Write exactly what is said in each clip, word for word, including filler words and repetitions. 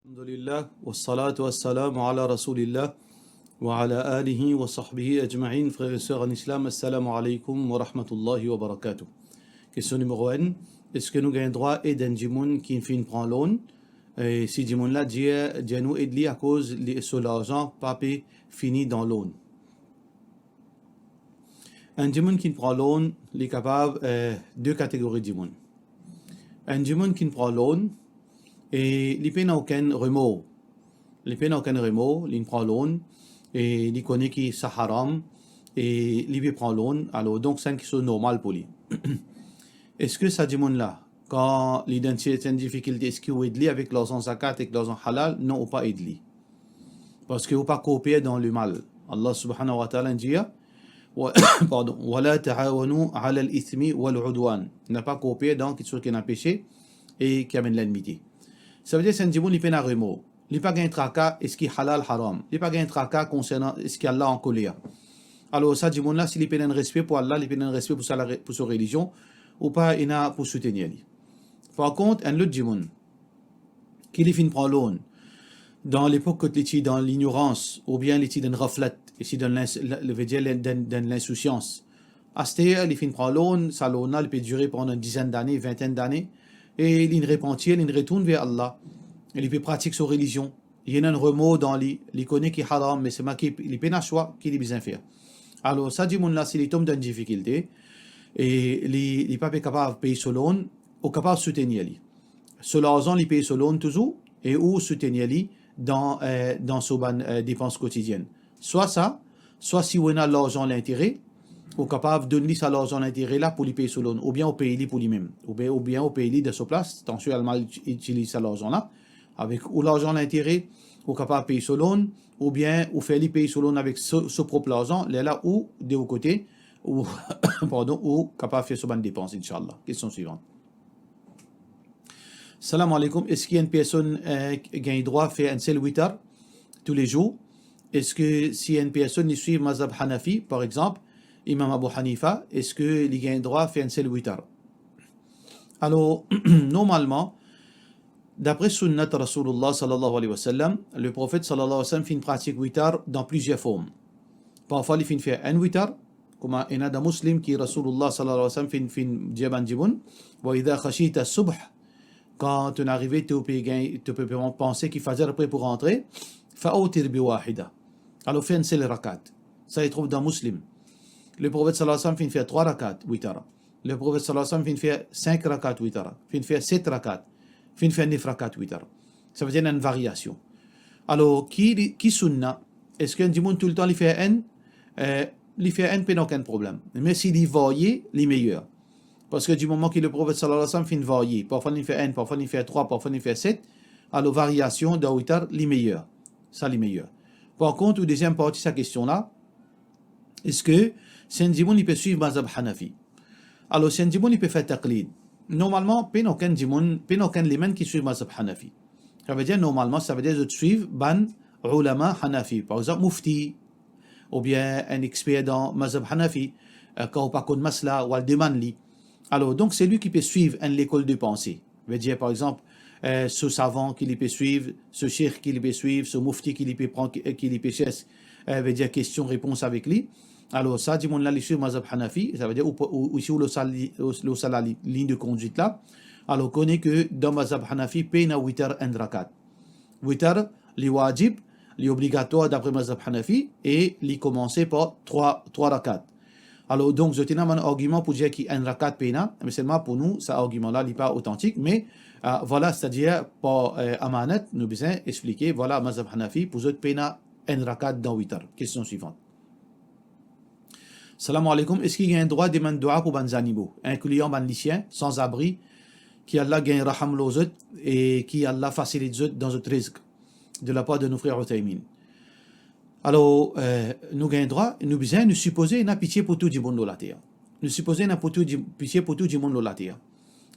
Alhamdulillah, wassalatu wassalamu ala Rasoulillah, wa ala alihi wa sahbihi ajma'in. Frer e ser an Islam, assalamu alaykoum wa rahmatullahi wa barakatuh. Kestion nimero enn, eski nou gagn drwa ed enn dimoun ki finn pran loan? E si dimoun la dir, dir nou ed li akoz li, so larzan pa pe fini dan loan. Enn dimoun ki pran loan, li kapav, eh, de kategori dimoun. Enn dimoun ki pran loan e li pena okenn remor. Li pena okenn remor, li pran loan e li kone ki sa haram e li pe pran loan, alor donk sa enn kiksoz normal pou li. Eski sa dimoun la, kan li dan enn sertenn difikilte, eski ou ed li avek larzan zakat, avek larzan halal? Non, ou pa ed li. Parski ou pa kooper dan lemal. Allah subhanahu wa ta'ala dir, wa-, pardon, "Wa la ta'awanu ala al-ithmi wal udwan." Napa kooper dan kiksoz ki ena pese e ki amenn lenmite. Savedir si enn dimoun li pena remor, li pa gagn traka eski halal haram, li pa gagn traka konsernan eski Allah ankoler. Alor sa dimoun la, si li pena enn respe pou Allah, li pena enn respe pou sa la, pou so relizion, ou pa ena pou soutenir li. Par kont, enn lot dimoun, ki li finn pran loan dan lepok kot li ti dan lignorans, oubien li ti dan ghaflat, li ti dan lins-, la, vedir dan, dan linsousans. Aster li finn pran loan, sa loan la li pe dire pandan enn dizenn dane, vintenn dane, e li repanti, li retourn ver Allah, e li pe pratik so relizion. Li ena enn remor dan li, li kone ki haram, me selman ki li pena swa, ki li bizin fer? Alor sa dimoun la, si li tom dan difikilte e li, li pa pe kapav pey so loan, ou kapav soutenir li. So larzan li pey so loan touzour e ou soutenir li dan, eh, dan so bann, eh, depans kotidienn. Swa sa, swa si ou ena larzan lintere, ou kapav donn li sa larzan lintere la pou li pey so loan, oubien ou pey li pou limem, oubien, oubien ou pey li dan so plas, tansion al mal itiliz sa larzan la, avek ou larzan lintere, ou kapav pey so loan, oubien ou fer li pey so loan avek so, so prop larzan, lerla ou, de ou kote, ou, pardon, ou kapav fer so bann depans, inshallah. Kestion swivan. Salam aleykoum, eski enn personn, eh, gagn drwa fer enn sel witar toulezour? Eski si enn personn li swiv mazhab Hanafi, par exanp, Imam Abu Hanifa, eski li gagn drwa fer enn sel witar? Alor, normalman, dapre sunnat Rasoulillah sallallahu alayhi wa sallam, Leprofet sallallahu alayhi wa sallam finn pratik witar dan plizier form. Parfwa li finn fer enn witar, kouma ena dan Muslim ki Rasoulillah sallallahu alayhi wa sallam finn, finn dir bann dimoun, "Wa idha khashita subh," kan to arive, to pe gagn, to pe panse ki fajar pre pou rantre, "fa awtir bi wahida." Alor fer enn sel rakat. Sa li trouv dan Muslim. Leprofet sallallahu alayhi wa sallam finn fer trwa rakat witar. Leprofet sallallahu alayhi wa sallam finn fer sink rakat witar, finn fer set rakat, finn fer nef rakat witar. Savedir enn variasion. Alor, ki, ki sunna? Eski enn dimoun toultan li fer enn? Eh, li fer enn, pena okenn problem. Me si li varye, li meyer. Parski di moman ki Leprofet sallallahu alayhi wa sallam finn varye, parfwa li fer enn, parfwa li fer trwa, parfwa li fer set, alor variasion dan witar, li meyer. Sa li meyer. Par kont, ou deziem parti sa kestion la, eski si enn dimoun li pe swiv mazhab Hanafi? Alor, si enn dimoun li pe fer taqlid, normalman, pena okenn dimoun, pena okenn lemonn ki swiv mazhab Hanafi. Savedir, normalman, savedir zot swiv bann ulama Hanafi. Par exanp, mufti, oubien enn exper dan mazhab Hanafi, eh, kan ou pa konn masla, ou al demann li. Alor, donk, selwi ki pe swiv enn lekol de panse, vedir, par exanp, eh, so savan ki li pe swiv, so sheikh ki li pe swiv, so mufti ki li pe pran, ki, ki li pe chers, eh, vedir kestion, repons avek li. Alor, sa dimoun la, li swiv mazhab Hanafi, savedir ou, ou, ou, si ou lor sa li-, lor sa la li-, lign de kondwit la, alor, kone ki dan mazhab Hanafi, pena witar enn rakat. Witar, li wajib, li obligatwar dapre mazhab Hanafi, e li koumanse par trwa, trwa rakat. Alor, donk, zot ena bann argiman pou dir ki enn rakat pena, me selman pou nou, sa argiman la, li pa otantik, me, eh, vwala, setadir, par, eh, amanat, nou bizin explike, vwala, mazhab Hanafi, pou zot pena enn rakat dan witar. Kestion swivan. Salam aleykoum, eski gagn drwa demann dua pou bann zanimo, inklian bann lisien, sanzabri, ki Allah gagn raham lor zot e ki Allah fasilit zot dan zot rizk, de la part de nos frères Uthaymin? Alor, eh, nou gagn drwa, nou bizin, nou sipoze ena pitie pou tou dimoun lor later. Nou sipoze ena pou tou di-, pitie pou tou dimoun lor later.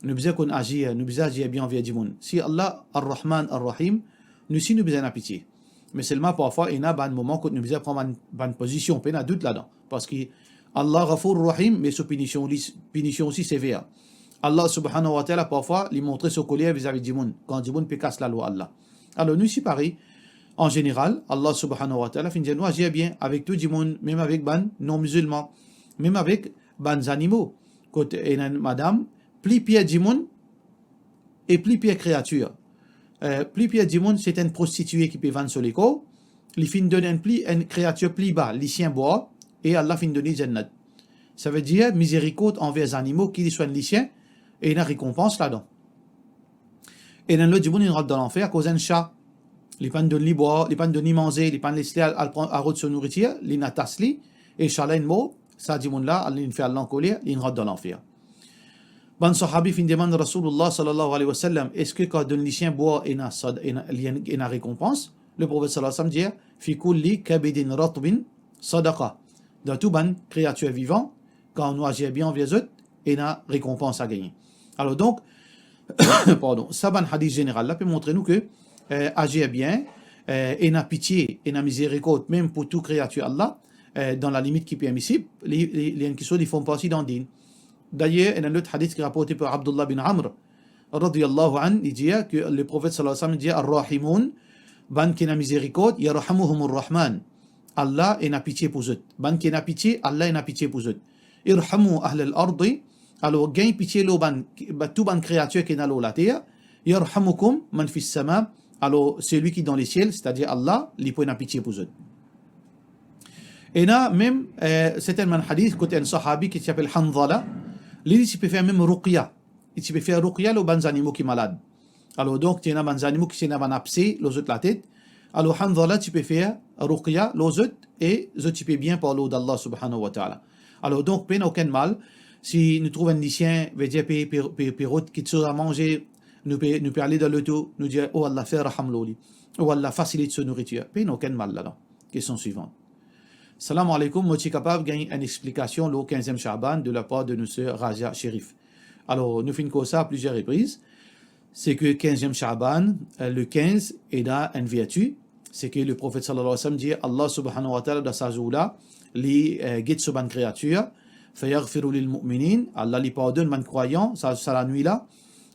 Nou bizin konn azir, nou bizin azir bien anver dimoun. Si Allah Ar-Rahman Ar-Rahim, nou si nou bizin ena pitie. Me selman parfwa, ena bann moman kot nou bizin pran bann, bann pozision, pena dout ladan. Parski Allah Ghafour Rahim, me so pinision li, pinision osi sever. Allah Subhanahu wa Ta'ala, parfwa, li montre so koler vizavi dimoun, kan dimoun pe kas lalwa Allah. Alor nou isi parey, an zeneral, Allah Subhanahu wa Ta'ala finn dir nou azir bien avek tou dimoun, mem avek bann non-mizilman, mem avek bann zanimo. Kot ena enn madam, pli pir dimoun e pli pir kreatir. Eh, pli pir dimoun, se enn prostitie ki pe vann so lekor, li finn donn enn pli, enn kreatir pli ba, lisien bwar, e Allah finn donn li Jannat. Savedir, mizerikord anver zanimo, ki li swa enn lisien, ena rekonpans ladan. Ena enn lot dimoun, li rant dan lanfer akoz enn sa. Li pa'nn donn li bwar, li pa'nn donn li manze, li pa'nn les li al, al pran, al rod so nouritir, li'nn atas li, e sa la inn mor, sa dimoun la, li'nn fer Allah ankoler, li'nn rant dan lanfer. Bann sahabi finn demann Rasoulillah sallallahu alayhi wa sallam, eski kan donn lisien bwar ena sad-, ena, li ena, ena rekonpans? Leprofet sallallahu alayhi wa sallam dir, fi kulli kabidin ratbin sadaqa. Dan tou bann kreatir vivan, kan nou azir bien anver zot, ena rekonpans a gagne. Alor donk, pardon, sa bann hadis zeneral la pe montre nou ke, eh, azir bien, eh, ena pitie, ena mizerikord, mem pou tou kreatir Allah, eh, dan lalimit ki permisib, li, li, li enn kiksoz, li form parti dan din. Dayer, ena enn lot hadis ki raporte par Abdullah bin Amr, radiyallahu anhu, li dir ke Leprofet sallallahu alayhi wa sallam dir, "Ar-rahimoun, bann ki ena mizerikord, yarhamuhumur Rahman." Allah ena pitie pou zot. Bann ki ena pitie, Allah ena pitie pou zot. "Irhamu ahlal ardi", alor gagn pitie lor bann, ba, tou bann kreatir ki ena lor later, "yarhamukum man fis sama", alor selwi ki dan lesiel, setadir Allah, li pou ena pitie pou zot. Ena mem, eh, sertin bann hadis kot enn sahabi ki ti apel Hanzala, li, li ti pe fer mem ruqya. Li ti pe fer ruqya lor bann zanimo ki malad. Alor donk, ti ena bann zanimo ki ti ena bann abse lor zot latet. Alor Hanzala ti pe fer ruqya lor zot e zot ti pe bien par lord Allah Subhanahu wa Ta'ala. Alor donk, pena okenn mal, si nou trouv enn lisien, vedir pe, pe, pe, pe rod kiksoz a manze, nou pe, nou pe ale dan loto, nou dir, "Oh Allah, fer raham lor li. Oh Allah, fasilit so nouritir." Pena okenn mal ladan. Kestion swivan. Salam aleykoum, mo ti kapav gagn enn explikasion lor kinziem Shaban de lapar de nou ser Razia Sherif. Alor, nou finn koz sa a plizier repriz, se ke kinziem Shaban, eh, le kinz, ena enn verti, se ke Leprofet sallallahu alayhi wa sallam dir, Allah Subhanahu wa Ta'ala, dan sa zour la, li, eh, get so bann kreatir, fayaghfiru lil mu'minin, Allah li pardonn bann krwayan, sa, sa lanwit la,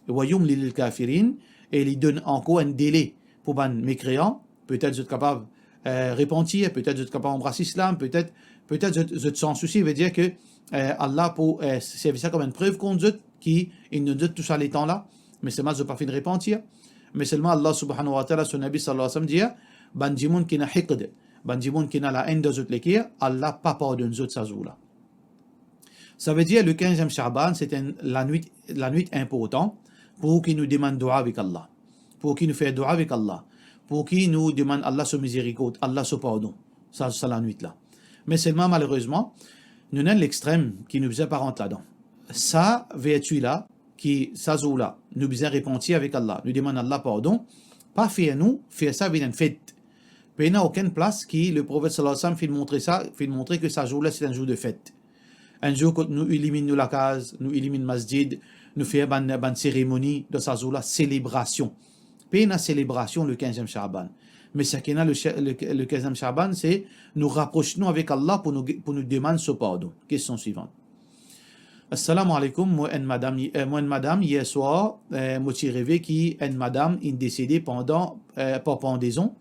wa yumli lil kafirin, e li donn ankor enn dele pou bann mekreyan, petet zot kapav, eh, repantir, petet zot kapav anbras Islam, petet, petet zot, zot san sousi, vedir ke, eh, Allah pou, eh, servi sa kom enn prev kont zot ki inn donn zot tou sa letan la, me selman zot pa finn repantir. Me selman Allah Subhanahu wa Ta'ala, so Nabi sallallahu alayhi wa sallam dir, bann dimoun ki ena hiqd, bann dimoun ki ena laenn dan zot leker, Allah pa pardonn zot sa zour la. Savedir, le kinziem Shaban, se enn lanwit, lanwit inportan pou ki nou demann dua avek Allah, pou ki nou fer dua avek Allah, pou ki nou demann Allah so mizerikord, Allah so pardon, sa, sa lanwit la. Me selman, malerezman, nou ena enn lextrem ki nou bizin pa rant ladan. Sa verti la, ki sa zour la, nou bizin repanti avek Allah, nou demann Allah pardon, pa fer nou fer sa vinn enn fet. Pena okenn plas ki Leprofet sallallahu alayhi wa sallam finn montre sa, finn montre ke sa zour la se enn zour de fet. Enn zour kot nou iliminn nou lakaz, nou iliminn masjid, nou fer bann, bann seremoni dan sa zour la, selebrasion. Pena selebrasion le kinziem Shaban. Me seki ena le, le, le kinziem Shaban, se nou rapros nou avek Allah pou nou, pou nou demann so pardon. Kestion swivan. Assalamu alaikum, mo enn madam, eh, mo enn madam, yer swar, eh, mo ti reve ki enn madam inn desede pandan, eh, par pandezon,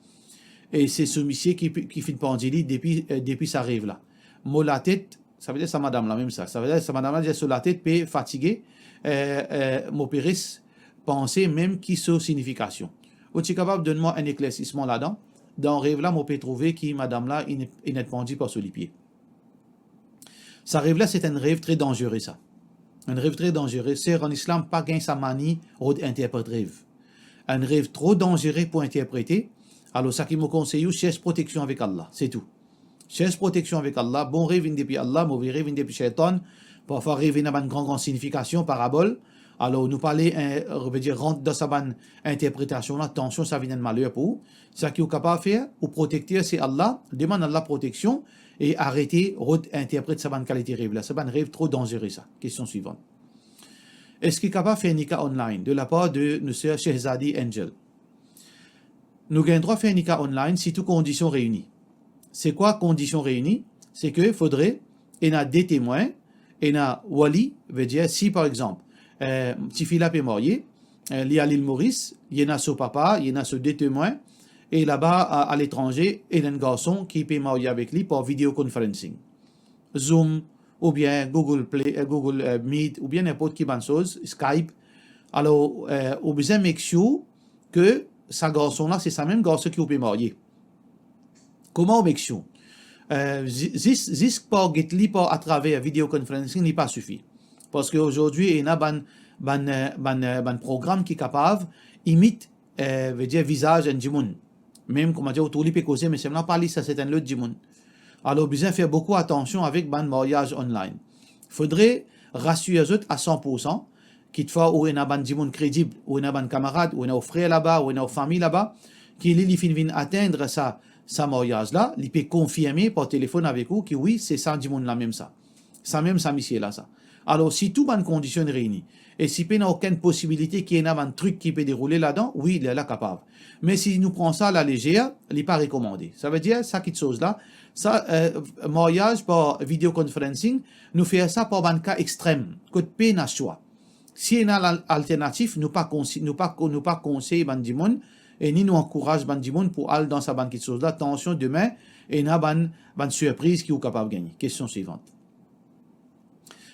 e se so misie ki, ki finn pandi li depi, eh, depi sa rev la. Mo latet, savedir sa madam la mem sa, savedir sa madam la dir so latet pe fatige, eh, eh, mo pe res panse mem ki so signifikasion. Ou ti kapav donn mwa enn eklersisman ladan? Dan rev la, mo pe trouve ki madam la inn, inn et pandi par so lipie. Sa rev la, se enn rev tre danzere sa. Enn rev tre danzere. Ser, an islam, pa gagn sa mani rod interpret rev. Enn rev tro danzere pou interprete. Alor, sa ki mo konsey ou, cherch proteksion avek Allah, se tou. Cherch proteksion avek Allah. Bon rev vinn depi Allah, move rev vinn depi Shaytan. Parfwa rev ena bann gran, gran signifikasion, parabol. Alor, nou pa ale, eh, vedir rant dan sa bann interpretasion la, atansion, sa vinn enn maler pou ou. Sa ki ou kapav fer, ou protekter se Allah, demann Allah proteksion e arete rod interpret sa bann kalite rev la. Sa bann rev tro danzere sa. Kestion swivan. Eski kapav fer nika online de lapar de nou ser Shehzadi Angel? Nou gagn drwa fer nika online si tou kondision reyini. Se kwa kondision reyini? Se ke fodre ena de temwin, ena wali, vedir si par exanp, eh, tifi la pe marye, eh, li al Lil Moris, li ena so papa, li ena so de temwin, e laba a, aletranze, ena enn garson ki pe marye avek li par video conferencing. Zoom, oubien Google Play, eh, Google, eh, Meet, oubien ninport ki bann soz, Skype. Alor, eh, ou bizin make sure ke sa garson la, se sa mem garson ki ou pe marye. Kouma ou make sure? Eh, zi-, zis, zis par get li par atraver video conferencing, li pa sifi. Parski azordi, ena bann, bann, eh, bann, eh, bann program ki kapav imit, eh, vedir vizaz enn dimoun. Mem, kouma dir, ou trouv li pe koze, me selman pa li, sa se enn lot dimoun. Alor, bizin fer boukou atansion avek bann maryaz online. Fodre rasir zot a san pour san, kitfwa ou ena bann dimoun kredib, ou ena bann kamarad, ou ena ou frer laba, ou ena ou fami laba, ki li, li finn vinn atenn sa, sa maryaz la, li pe konfirme par telefonn avek ou ki wi, se sa dimoun la mem sa. Sa mem sa misie la sa. Alor, si tou bann kondision reini, e si pena okenn posibilite ki ena bann trik ki pe deroule ladan, wi, lerla kapav. Me si nou pran sa lalezer, li pa rekomande. Savedir, sa kitsoz la, sa, eh, maryaz par video conferencing, nou fer sa par bann ka extrem, kot pena swa. Si ena la-, alternatif, nou pa konsi-, nou pa ko-, nou pa konsey bann dimoun, e ni nou ankouraz bann dimoun pou al dan sa bann kitsoz la. Atansion, demin, ena bann, bann sirpriz ki ou kapav gagne. Kestion swivant.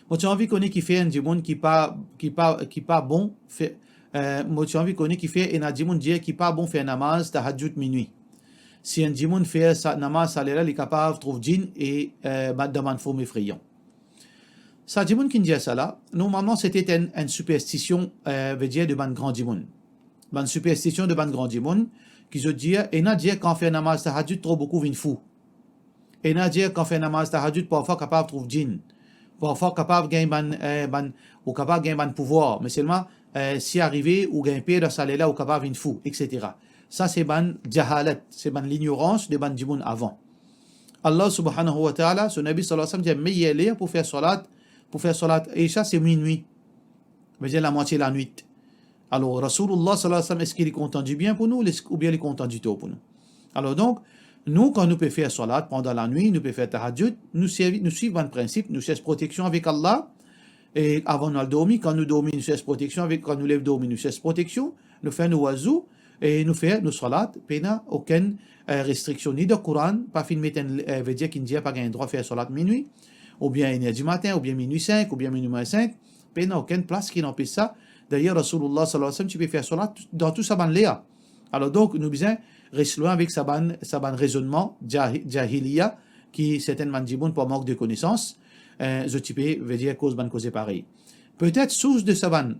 Mo ti anvi kone kifer enn dimoun ki pa, ki pa, ki pa bon fer, eh, mo ti anvi kone kifer ena dimoun dir ki pa bon fer namaz tahajjud minwi. Si enn dimoun fer sa namaz sa ler la, li kapav trouv djinn e, eh, ba-, dan bann form efreyan. Sa dimoun ki'nn dir sa la, normalman, sete enn, enn siperstision, eh, vedir de bann gran dimoun. Bann siperstision de bann gran dimoun, ki zot dir, ena dir kan fer namaz tahajjud tro boukou vinn fou. Ena dir kan fer namaz tahajjud parfwa kapav trouv djinn. Parfwa kapav gagn bann, eh, bann, ou kapav gagn bann pouvwar, me selman, eh, si arive ou gagn per dan sa ler la, ou kapav vinn fou, et cetera. Sa se bann jahalat, se bann lignorans de bann dimoun avan. Allah subhanahu wa ta'ala, so Nabi sallallahu alayhi wa sallam dir, meyer ler pou fer salat, pou fer salat Isha, se minwi. Vedir lamwatie lanwit. Alor, Rasoulullah sallallahu alayhi wa sallam, eski li kontan dibien pou nou, les-, oubien li kontan ditor pou nou? Alor donk, nou, kan nou pe fer salat pandan lanwit, nou pe fer tahajjud, nou servi, nou swiv bann prinsip, nou sers proteksion avek Allah, e avan nou al dormi, kan nou dormi, nou sers proteksion avek, kan nou lev dormi, nou sers proteksion, nou fer nou wazou, e nou fer nou salat, pena okenn, eh, restriksion, ni dan Koran, pa finn met enn, eh, vedir ki'nn dir pa gagn drwa fer salat minwi, oubien enn er dimatin, oubien minwi sink, oubien minwi mwin sink, pena okenn plas ki'nn anpes sa. Dayer, Rasoulullah sallallahu alayhi wa sallam ti pe fer salat dan tou sa bann ler. Alor donk, nou bizin res lwin avek sa bann, sa bann rezonnman jahi-, jahiliya, ki sertenn bann dimoun par mank de konesans, eh, zot ti pe, vedir, koz bann koze parey. Petet sours de sa bann,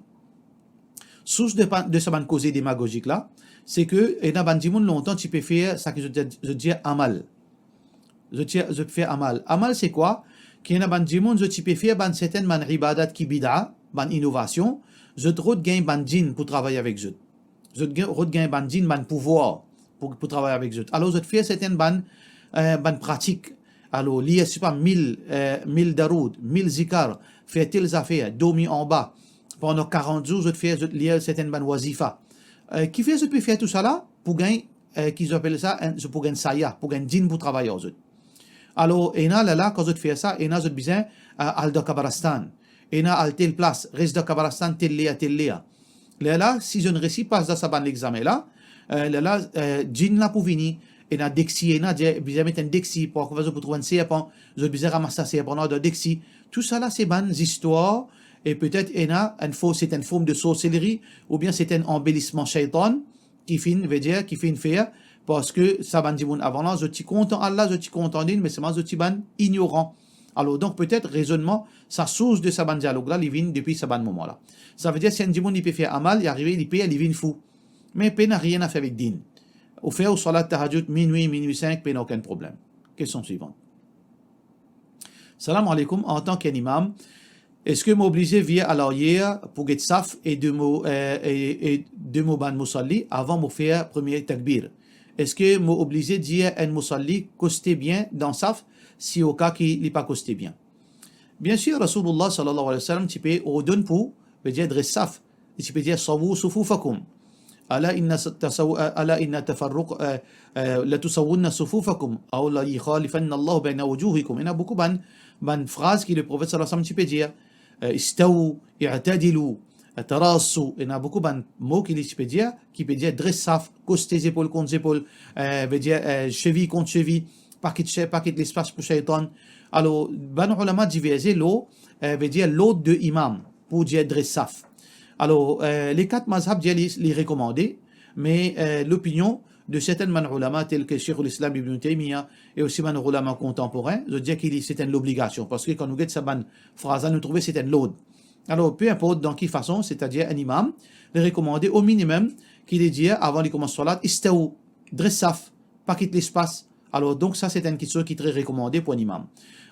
sours de pa-, de sa bann koze demagozik la, se ke ena bann dimoun lontan ti pe fer sa ki zot dir, zot dir amal. Zot ti, zot fer amal. Amal se kwa? Ki ena bann dimoun, zot ti pe fer bann sertenn bann ibadat ki bida, bann inovasion, zot rod gagn bann djinn pou travay avek zot. Zot gagn, rod gagn bann djinn, bann pouvwar pou, pou travay avek zot. Alor, zot fer sertenn bann, eh, bann pratik. Alor, lir, sepa, mil, eh, mil daroud, mil zikar, fer tel zafer, dormi anba. Pandan karant zour, zot fer, zot lir sertenn bann wazifa. Eh, kifer zot pe fer tou sa la? Pou gagn, eh, ki zot apel sa, enn, zot pou gagn saya, pou gagn djinn pou travay ar zot. Alor, ena lerla, kan zot fer sa, ena zot bizin, eh, al dan kabaristan. Ena al tel plas, res dan kabaristan tel ler, tel ler. Lerla, si zot resi pas dan sa bann lexamen la, eh, lerla, eh, djinn la pou vini, ena deksi, ena dir, bizin met enn deksi, pou akoz zot pou trouv enn serpan, zot bizin ramas sa serpan la dan deksi. Tou sa la, se bann zistwar, e petet ena enn fo-, se enn form de sorselri, oubien se enn anbelisman shaytan, ki finn, vedir, ki finn fer, parski sa bann dimoun avan la, zot ti kontan Allah, zot ti kontan dinn, me selman zot ti bann ignoran. Alor, donk, petet rezonnman, sa sours de sa bann dialog la, li vinn depi sa bann moman la. Savedir, si enn dimoun, li pe fer amal, li arive, li per, li vinn fou. Me pena nanye a fer avek dinn. Ou fer ou salat tahajjud minwi, minwi sink, pena okenn problem. Kestion swivan. Salam aleykoum, antan ki enn imam, eski mo oblize vir alaryer pou get saf e de mo, eh, e, e de mo bann mosalli avan mo fer premie takbir? Eski mo oblize dir enn mosalli koste bien dan saf si oka ki li pa koste bien? Biensir, Rasoulullah sallallahu alayhi wa sallam ti pe ordonn pou, vedir dres saf. Li ti pe dir, "Sawwu sufufakum. Ala inna tasaw-, ala inna tafarruq, eh, eh, la tusawwunna sufufakum, aw la yukhalifanna Allahu bayna wujuhikum." Ena boukou bann, bann fraz ki Leprofet sallallahu alayhi wa sallam ti pe dir, eh, "Istawu, i'tadilu." tarasu, ena boukou bann mo ki li ti pe dir, ki pe dir dres saf, koste zepol kont zepol, eh, vedir, eh, sevi kont sevi, pa kit se-, pa kit lespas pou seytan. Alor, bann oulama diverze lor, eh, vedir lord de imam, pou dir dres saf. Alor, eh, le kat mazhab dir li, li rekomande, me, eh, lopinion de sertenn bann oulama, tel ke Sheikh al-Islam Ibn Taymiyyah e osi bann oulama kontanporin, zot dir ki li, se enn lobligasion, parski kan nou get sa bann fraz la, nou trouve se enn lord. Alor, pe inport dan ki fason, setadir enn imam, li rekomande o minimem ki li dir avan li koumans swalat, istaw, dres saf, pa kit lespas. Alor, donk, sa se enn kiksoz ki tre rekomande pou enn imam.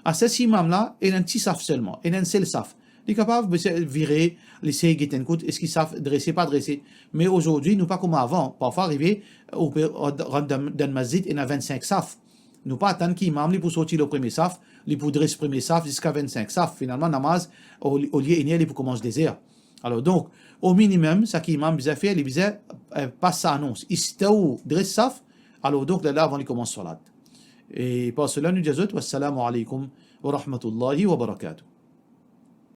Aster, si imam la, ena enn ti saf selman, ena enn sel saf, li kapav vire, li sey get enn kout, eski saf drese, pa drese. Me azordi, nou pa kouma avan. Parfwa arive, ou pe rant dan, dan masjid, ena vinn-sink saf. Nou pa atann ki imam li pou sorti lor premie saf, li pou dres premie saf ziska vinn-sink saf. Finalman, namaz, o-, olie inn er, li pou koumans de zer. Alor, donk, o minimem, sa ki imam bizin fer, li bizin, eh, pas sa anons, istaw, dres saf. Alor, donk, lerla avan li koumans swalat. E par sela, nou dir zot, wassalamu alaykum wa rahmatullahi wa barakatuh.